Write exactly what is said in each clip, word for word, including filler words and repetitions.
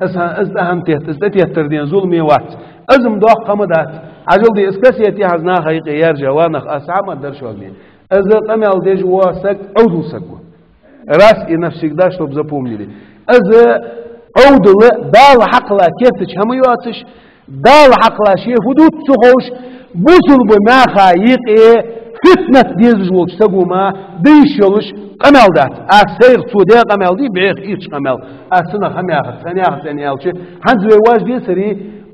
Из хӀа-, из тӀа хӀама тетта, из тӀатеттар ден зуламе вац. Из-м доккха хӀама дац. Хьажал де, из кассете хьажа наха юкъе яьржа ва нах, аз хӀама дар шоана. Из къамаьл деш вола саг Ӏовдал саг ва. Раз и навсегда, чтоб запомнили. Из Ӏовдал Дала хьакхелла кертача хӀама йоацаш, Дала хьакхелла ше фу дувц ца ховш, бусалба наха юкъе фитнат дезаш волча саго мара деш йолаш къамаьл дац. Аз сайгара цо даь къамаьл дий, бӀеха ирча къамаьл. Аз цунах хӀама яхац, хӀана яхац аьнна аьлча, хӀанз вай вож децаре,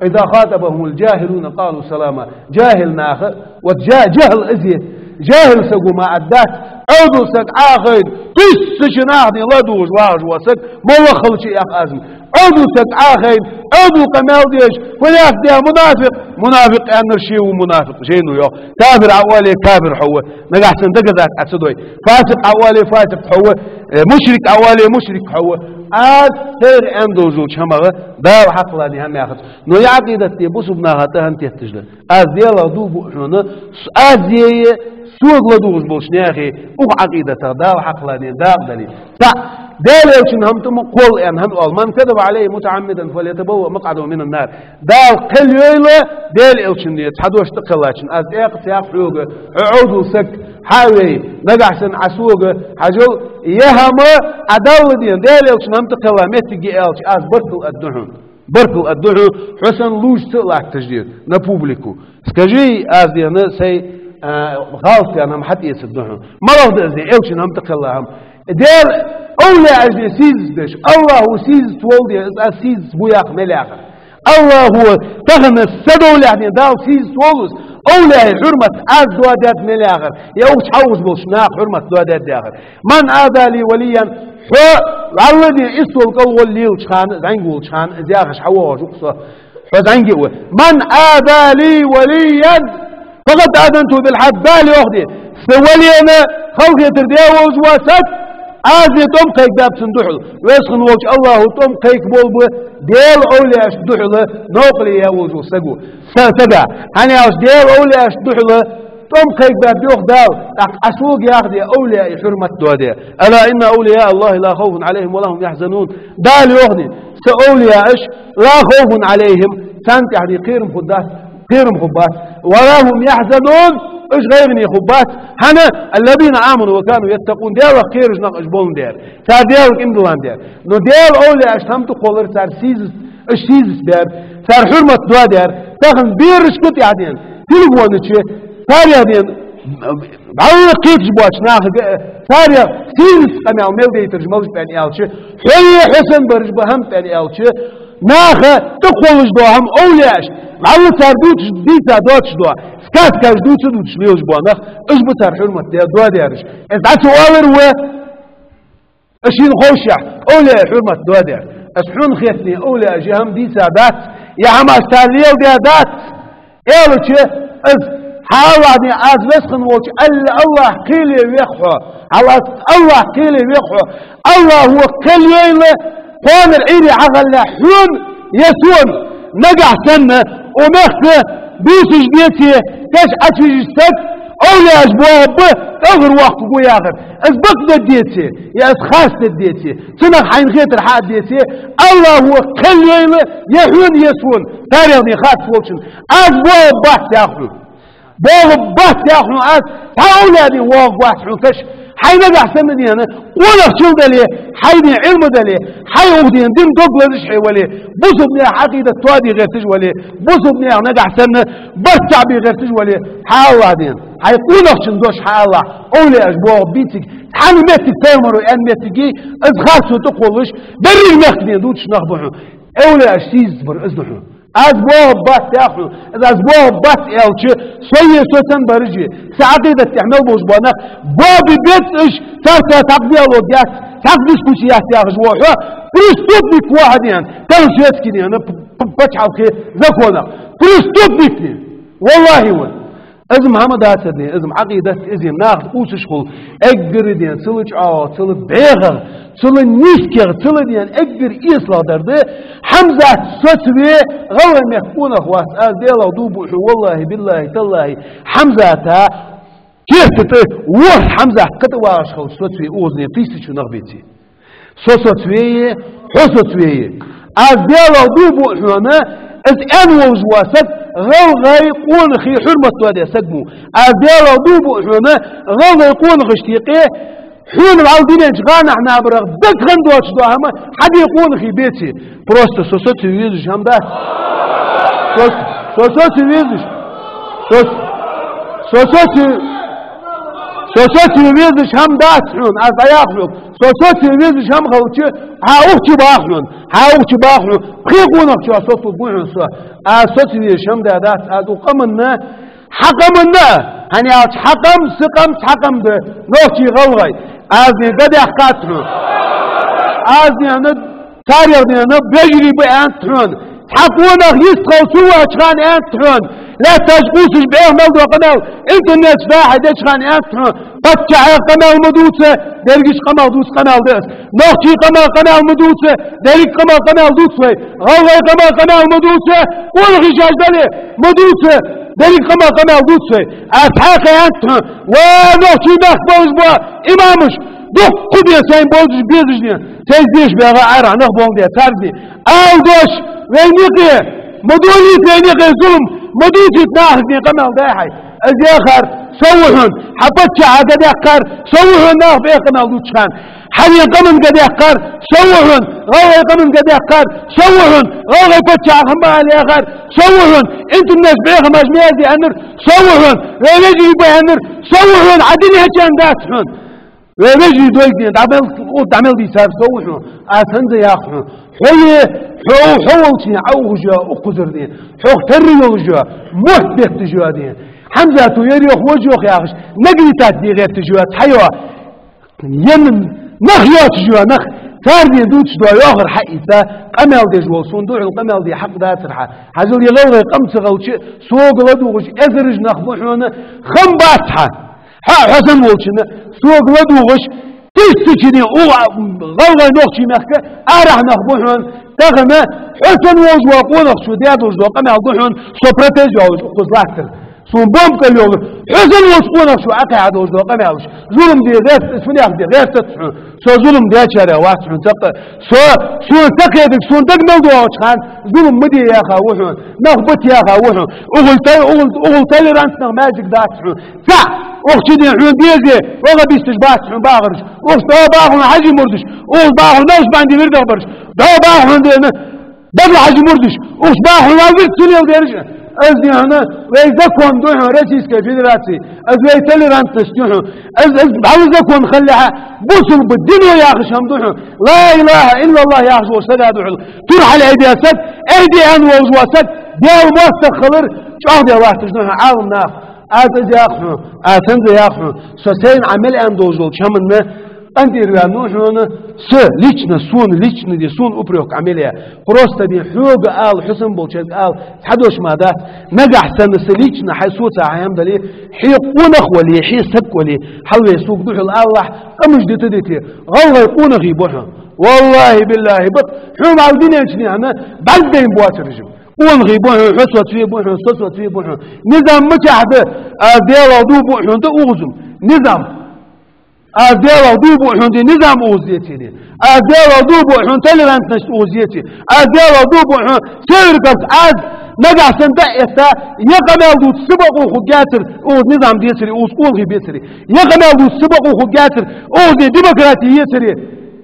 «إذا خاطبهم الجاهلون قالوا سلاما». ЖахӀил наха, вот жа-, жахӀил из я. ЖахӀил саго мара аргдац, Ӏовдал саг Ӏохайна, тиссача нахаца ладувгӀаш вагӀаш вола саг, моллагӀа хилча а, йоах аз-м. Ӏовдал саг Ӏохайна, Ӏовдал къамаьл деш, фу яц де, мунафикъ, мунафикъ аьннар ше ва мунафикъ, жайно йоах. Кафир Ӏооале, кафир хьо ва. Нагахьа санна доказать Ӏа ца дой. Фасикъ Ӏооале, фасикъ хьо ва. Э, мушрик Ӏооале, мушрик хьо ва. Аз сайгара аьнна долаш долча хӀамах Дала хьакхелла ден хӀама яхац. Но ер Ӏакъидат де бусалба наха тӀа хӀана тетташ да? Аз Даьлах дув буъ хьона, с-, аз е, сога ладувгӀаш болча наьха, укх Ӏакъидатах Дала хьакхелла ден дакъа дале. ЦаӀ, Даьла Элчан хӀама тӀа ма кхолла аьнна хӀана оал: «من كذب علي متعمدا فليتبوأ مقعده من النار». Дала кхел йойла, Даьла Элчан цхьа дош тӀакхеллачоа, аз тӀаккха ца йоах хьога, хьо Ӏовдал саг, хьавей, нагахьа санна Ӏа сога, хьажал, ер хӀама Ӏа Далла ден, Даьла Элчан хӀама тӀакхелла моттиг я аьлча, аз баркал аргда хьона. Баркал аргда хьона, хьо санна лувш ца а латташ ден на публику. Скажи, аз ден сай, а, гӀалат даьнна хӀама хьатӀаэцаргда хьона. МалагӀа да из ден, Элчан хӀама тӀакхелла хӀама? Даьла овлияаш ден сийзац деш, АллахӀо сийзац вола ден, из аз сийзац бу яха мел яхар. АллахӀо тахан са довлехь ден, Дала сийзац волус, овлияй хьурмат аз доадаьд мел яхар, е укх чу хьалхашка болча наха хьурмат доадаьд яхар. «من عادى لي وليا», хьо, вӀалла ден, истола кӀал гӀолла лелача хана, зӀамига волча хана, из яхаш хьавоагӀаш ва-кх со, хьо зӀамига а ва. «من عادى لي وليا فقد آذنته بالحرب», Дала йоах ден. Са валена халахетар даь волаш вола саг, аз тӀом кхайкабаьб цунна духьал. Веза хинна волча АллахӀо тӀом кхайкаболба Даьла овлияашта духьал новкъарле яь волаш вола саг ва. Са-, сага. ХӀана аьлча Даьла овлияашта духьал тӀом кхайкабаьб йоах Дала, тӀаккха Ӏа сога яха ден овлияй хьурмат доаде. «ألا إن أولياء الله لا خوف عليهم ولا هم يحزنون». Дала йоах ден, са овлияаш, «لا خوف عليهم», царна тӀехь ден кхерам хургдац, кхерам хургбац, «ولا هم يحزنون», уж гӀайгӀане хургбац. ХӀана? «الذين آمنوا وكانوا يتقون», Даьлах кхераш нах уж боландаь. Цар Даьлага иман дилландаь. Но Даьла овлияашта хӀама тӀакхоллар цар сийзац, уж сийзац баьб, цар хьурмат доадаьр. Тахан берашка тӀехь ден, телефона чу, царех ден, вӀалла кхеташ боацача нахага, царех сийзаца къамаьл мел дайтараш малаш ба аьнна аьлча, хьо е хьо санна бараш ба хӀама ба аьнна аьлча, наха тӀакхоллаш дола хӀама овлияашта, вӀалла цар дувцаш, дийца доацаш дола, сказкаш дувца дувцаш лелаш бола нах, уж ба цар хьурмат де-, доадаьраш. Из дӀа ца оалар ва, шийна ховшшехь, овлияй хьурмат доадаьр. Аз хьона хетане, овлияаша ер хӀама дийца дац, ер хӀамаш цар леладаь дац. Аьлча, аз хьаала ден, аз Веза хинна волча Алла-, АллахӀ кхеле вех хьо. Хьал аз АллахӀ кхеле вех хьо. АллахӀо кхел йойла, кхоанара Ӏуйре хьагӀалла хьона, е сона, нагахьа санна, укх мехка бувцаш деце, каша Ӏочувижача саг, овлияаш боагӀаргба, тӀагӀар воккхаргва яхар. Аз бакъдергдеце, е аз харцдергдеце, цунах хьайна хетар хьааддеце, АллахӀо кхел йойла, е хьона, е сона, царех ден харц волчун. Аз боагӀаргбац яхар хьона. БоагӀаргбац яхар хьона аз, цхьа овлияй ден воагӀаргвац хьона каша. Хьай нагахьа санна ден къонахчал дале, хьай ден Ӏилма дале, хьай укх ден дин дог лазаш хье вале, бусалба наьха Ӏакъидат тоаде гӀерташ вале, бусалба наьха нагахьа санна барт цхьа бе гӀерташ вале, хьаала ден. Хьай къонахчун дош хьаала, овлияаш боагӀаргбаций цига, цхьан моттиге, пайхамаро аьнна моттиге, аз харцо тӀакхоллаш, берригаш мехка ден дувцаш нах ба хьона. Овлияаш сийзац бар из да хьона. Аз боагӀаргбац яхар хьона. Аз, аз боагӀаргбац аьлча, со е со санна бараш е, са Ӏакъидат тӀа мел болаш бола нах, боабе беза уж, царца цхьаккха диалог яц, цхьаккха дискусси яц яхаш ва хьо, преступник ва хьо ден, тахан светски ден, п-, п-, паччахьалкхен законах. Преступник ден. ВаллахӀи ва. Из-м хӀама дацар ден, из-м Ӏакъидат, из-м наха тӀа кхувсаш хул, эггара ден, цул чӀоагӀагӀа, цул бӀехагӀа, цул низкий, цул ден, эггара эсалагӀдар да, Хьамзат соцаве, гӀалгӀай мехка къонах вац, аз Даьлах дув буъ хьона, валлахӀи, биллахӀи, таллахӀи, Хьамзата керта тӀа, ворхӀ Хьамзат кхы тӀа вагӀаш хилча соцаве укхаза ден тиссача нах беце. Со соцаве, хьо соцаве. Аз Даьлах дув буъ хьона, из аьнна волаш вола саг гӀалгӀай къонахий хьурмат доадаь саг ва. Аз Даьлах дув буъ хьона, гӀалгӀай къонахашта юкъе хьона вӀалла диненча гӀанахьа набарах дага хинна доацаш дола хӀама хьа де къонахий беце. Просто со соцаве везаш хӀама дац. Со, со соцаве везаш. Со, со соцаве, со соцаве везаш хӀама дац хьона, аз дӀаях хьога. Со соцаве везаш хӀама хилча, хьа укх чу бах хьона, хьа укх чу бах хьона, пхе къонахчоа соцалургва хьона со. Аз соцаве везаш хӀама даь дац, аз укх къаманна, хьа къаманна, хӀана аьлча хьа къам, са къам, цхьа къам да, нохчий, гӀалгӀай. Аз ден га даьккхад хьона. Аз ден царех ден вежарий ба аьннад хьона. Цхьа къонах йистхила цу вахача хана аьннад хьона. Лаьтташ къувсаш бӀеха мел дола къамаьл интернета чу дӀахьа деча хана аьннад хьона. Паччахьа къамаьл ма дувца, дерригача къамах дувца къамаьл да из. Нохчий къамах къамаьл ма дувца, деррига къамах къамаьл дувца вай. ГӀалгӀай къамах къамаьл ма дувца, къонахий шоаш дале, ма дувца, деррига къамах къамаьл дувца вай. Аз хьаькха аьннад хьона, ва нохчий мехка болаш бола имамаш, дуккха де сайна болаш безаш ден, сайца деш баьгӀа Ӏарахьа нах болга де царгден. Ала дош, вайна юкъе ма долийта, вайна юкъе зулам ма дувцийта нахага ден къамаьл дӀахьа. Из яхар со ва хьона, хьа паччахьа га даьккхар со ва хьона, нах бӀеха къамаьл дувцача хана. Хьа ден къаман га даьккхар со ва хьона, гӀалгӀай къаман га даьккхар со ва хьона, гӀалгӀай паччахьа хӀама ала яхар со ва хьона, интернета чу бӀеха хӀамаш ма язде аьннар со ва хьона, вай вежарий ба аьннар со ва хьона, хьа дин хьачан дац хьона. Вай вежарий дойгден, дӀа мел, о, дӀа мел дийцар со ва хьона, аз хӀанз а ях хьона. Хьо е, хьо, хьо волча ден Ӏоухаш йола укхазара ден, хьох терра йолаш йола, мотт бетташ йола ден. Хьамзата ер йоах, вож йоах яхаш, нагритать де гӀерташ йола цхьа йола, е нах йоацаш йола нах, цар ден дувцаш дола йоахар хьаийца, къамаьл деш вола, сона духьал къамаьл де хьакъ дацар хьа. Хьажал, е гӀалгӀай къам ца хилча, сога ладувгӀаш эзараш нах ба хьона, хам бац хьа. Хьа, хьо санна волчунна, сога ладувгӀаш, тысячи ден у, гӀалгӀай, нохчий мехка арахьа нах ба хьона, тахан хьо санна волаш вола къонахчо даь долаш дола къамаьл да хьона, со протез йолаш укхаза латтар. Сона бомб кӀал йолаш, хьо санна волча къонахчо Ӏокхаьхьа долаш дола къамаьлаш. Зулам де гӀерт, фунех де гӀертац хьона. Со зулам дечарех вац хьона цакъа. Со, сона ца кхетарг, сона дага мел доагӀача хана зулам ма де яха ва хьона, нах бита яха ва хьона. УгӀул тол-, угӀул, угӀул толерантни нах маьждиг дац хьона. ЦаӀ, укх чу ден хьона дезе, ваха бисташ бац хьона бахараш. Укх чу дӀа бах хьона Хьажий мурдаш, укх чу бах хьона Налшбанди вирдагӀбараш, дӀа бах хьона дена Дадла-Хьажий мурдаш, укх чу бах хьона вал вирд сунел дераш. Аз ден хьона, вай закон да хьона, Российская Федерация, аз вай толерантность да хьона, аз, аз бӀаьла закон хилалехьа, бусулба дино яхаш хӀама да хьона, لا إله إلا الله яхаш вола сага духьал тур хьалъайдаь саг, айде аьнна волаш вола саг, Даьла моастагӀа хилар чӀоагӀде латташ да хьона Ӏалам наха. Аз из ях хьона, аз хӀанз а ях хьона, со сайна Ӏа мел аьнна долаш долча хӀаманна къинтӀера ваьннав хьона, са лично, сона лично де, сона упрёк Ӏа мел яь. Просто де хьога ала, хьо санна болчарга ала, цхьа дош мара дац. Нагахьа санна са лично хьай соца хьай хӀама дале, хье къонах вале, хье саг вале, хьал вай сога духьал алалахь, къамаш дита дите, гӀалгӀай къонахий ба хьона. ВаллахӀи-биллахӀи, ба хьона вӀалла диненча ден хьона бӀаргадайна боацараш ба. Къонахий ба хьона, хьо соцаве ба хьона, со соцаве ба хьона. Низам мичахьа да, аз Даьлах дув буъ хьона, да укхаза ма. Низам. Аз Даьлах дув буъ хьона де низам укхаза деце де. Аз Даьлах дув буъ хьона толерантность укхаза деце. Аз Даьлах дув буъ хьона север капс аз нагахьа санна дӀа а этта, е къамаьл дувца са бокъо хургьяцар, укхаза низам децаре, укхаза къонахий бецаре. Е къамаьл дувца са бокъо хургьяцар, укхаза демократи ецаре.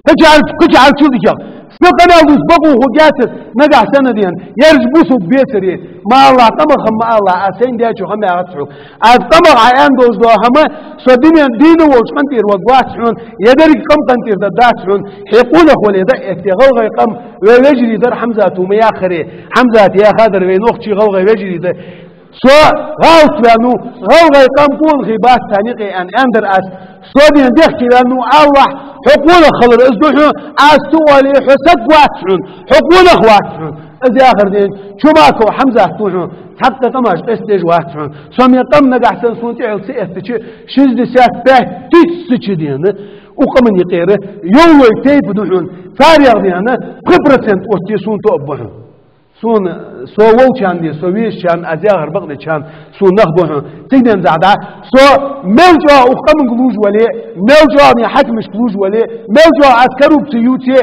Кхыча хьал-, кхыча хьал чу дикагӀа. Са къамаьл дувца бокъо хургьяцар, нагахьа санна ден, ераш бусулба бецаре. Ма алалахь, къамах хӀама ма алалахь, аз сайна дечох хӀама яхац хьога. Аз къамах Ӏа аьнна долаш дола хӀама, со дина, дийна волча къинтӀера варгвац хьона, е деррига къам къинтӀера даргдац хьона, хье къонах вале дӀа а этте, гӀалгӀай къам, вай вежарий дар Хьамзата ма яхаре, Хьамзата яхадар вай нохчий, гӀалгӀай вежарий да. Со гӀалат ваьннав, гӀалгӀай къам къонахий бац царна юкъе аьнна, аьннадар аз. Со ден дехке ваьннав, алалахь, хьо къонах хилар из да хьона, аз ту оале, хьо саг вац хьона, хьо къонах вац хьона. Из яхар ден Чумаков Хьамзат да хьона, цхьаккха къамаш къестадеш вац хьона. Со ме къам нагахьа санна сона тӀехьал ца эттача, шестьдесят пять тысяч дена, укх къаман юкъера, йовлой тайпа да хьона, царех дена, пхи процент оттае сона тоъаб ба хьона. Сона, со волчарна де, со везачарна, аз яхар бакъдечарна, сона нах ба хьона. Цига денз дӀа, со мел чӀоагӀа укх къаманга лувш вале, мел чӀоагӀа ден хьакимашка лувш вале, мел чӀоагӀа аз коррупци ювце,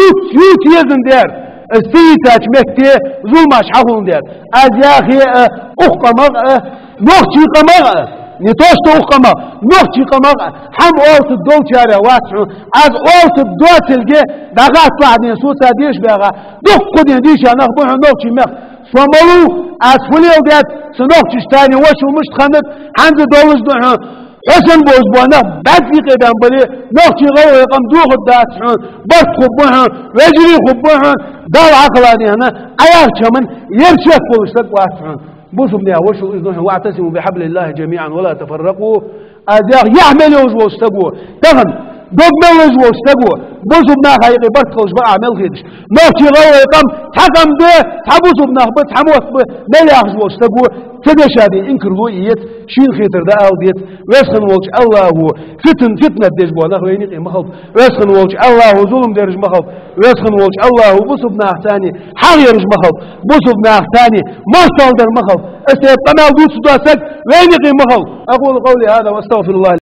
ювц, ювца езандаь. Из ца йийцача метте зуламаш хьахулаш дар. Аз яхе, э, укх къамах, э, нохчий къамах, э, не то что укх къамах, нохчий къамах, э, хӀама оалаш долчарех вац хьона. Аз оалаш доацилга дӀахатта лахьаден соца деша баьха. Дуккха ден дийша нах ба хьона нохчий мехка. Со малув, аз фу леладаьд, са нохчашта вошал мишта хиннад, хӀанз а долаш да хьона. Хьо санна бовза бола нах бӀаьзза юкъе баьнна бале, нохчий-гӀалгӀай къам дохаргдац хьона, барт хургба хьона, вежарий хургба хьона, Дала хьакхелла дехьа, Ӏа яхача хӀаман ер чехка волаш саг вац хьона. Бусалба наьха вошал из да хьона: «واعتصموا بحبل الله جميعا ولا تفرقوا». Аз яхар яхь мел йолаш волча саго, тахан дог мел лазаш волча саго, бусалба наха юкъе барт хилча бакъахьа мел хеташ. Нохчий-гӀалгӀай къам цхьа къам да, цхьа бусалба нах ба, цхьа мотт ба, мел яхаш волча саго, ца дешаде инкарло эца, шийна хетар дӀаала деца. Веза хинна волча АллахӀа фитна, фитнат деш бола нах вайна юкъе ма хилба. Веза хинна волча АллахӀа зулам дераш ма хилба. Веза хинна волча АллахӀа бусалба нахаца хьагӀ яраш ма хилба. Бусалба нахаца моастагӀал дар ма хилба. Из тайпа къамаьл дувцаш дола саг вайна юкъе ма хилба. أقول قولي هذا وأستغفر الله